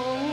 王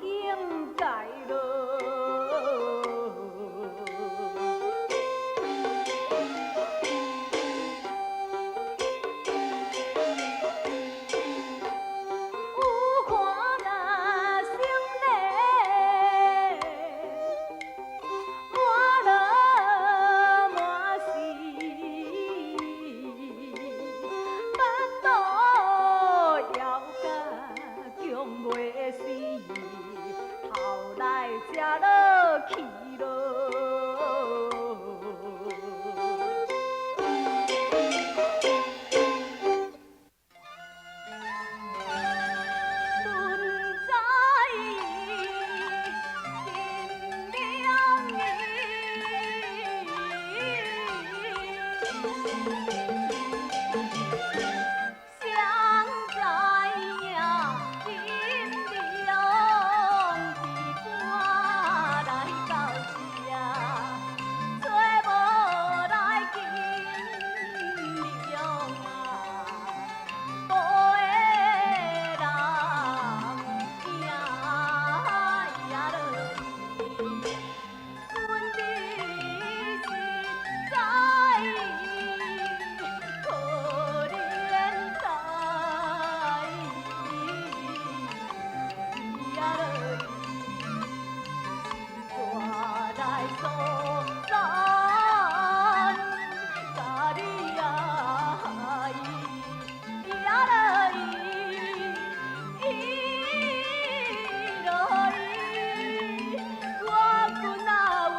應該囉。有看那心內滿落滿死，腹肚枵甲強袂死，頭來食落去囉。阮知金良伊，誰知影金良伊趕來到這，找無來金良啊，無的人影呀落伊，阮的實在可憐哉呀落伊，是來所在，甲你愛呀落伊，伊落伊，我君仔話。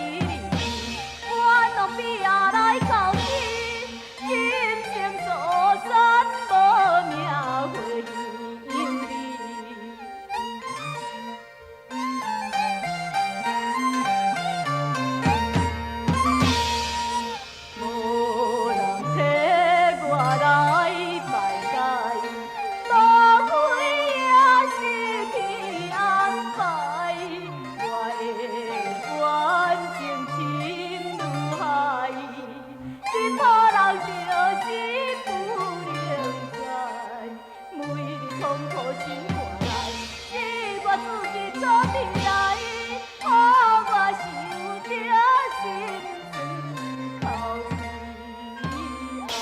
哩，我拢比仔來哭泣，金情疏散無名回鄉里。無人替我來排解，除非也是天安排，我的冤情深如海，這某人就是不能知，每日痛苦心肝內，是我自己做悲哀，予我受著心酸哭悲哀。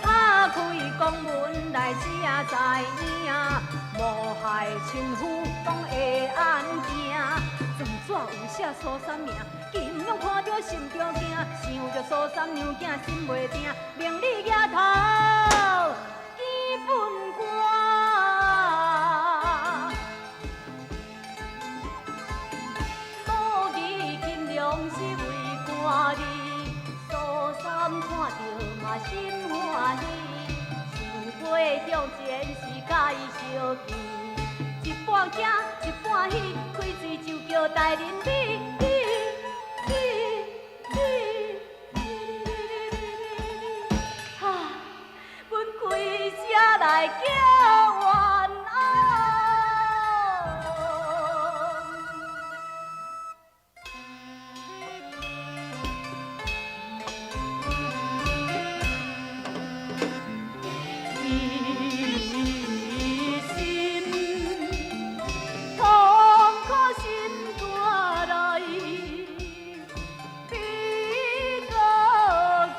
敲開公門來才知影，無害親夫講會按行。狀紙有寫蘇三名，金良看著心中驚，想著蘇三娘囝心袂定，命你額頭見分官。無義金良是為官哩，蘇三看著嘛心歡喜，想過向前是佮伊相見，一半驚一半喜，開喙就叫大人你你你你你你，哈！阮開聲來叫冤枉。一心痛苦心肝內，悲到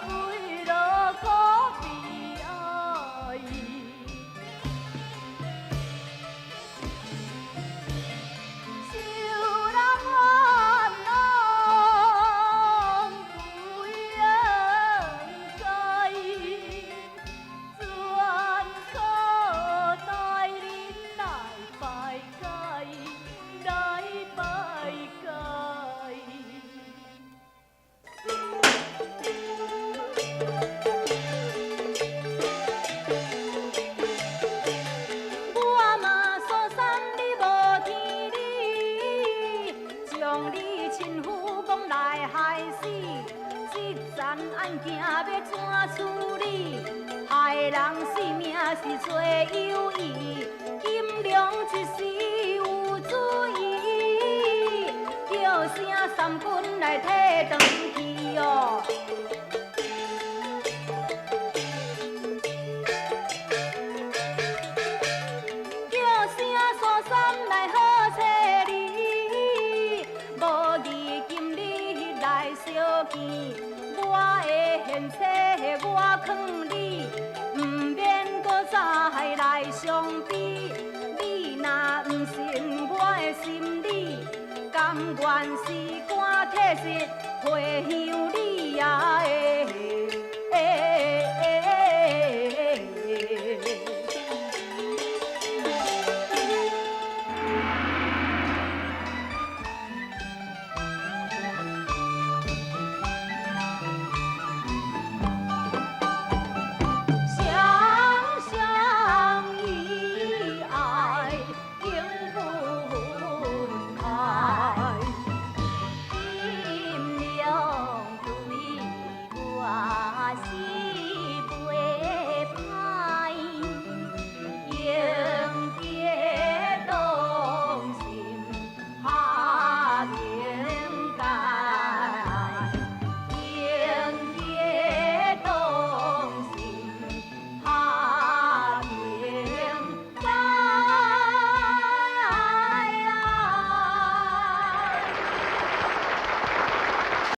規落苦悲哀。受人冤枉不應該，全靠大人來排解，來排解。我嘛蘇三你無天理，將你親夫講來害死，這層案件欲怎處理？害人性命是罪有疑，金良一時有主意，叫聲三軍來提轉去哦。叫聲蘇三來好找你，無義今日來相見，我的現冊我囥你，毋免閣再來相比。你若毋信我的心理，甘願是肝體質回鄉里。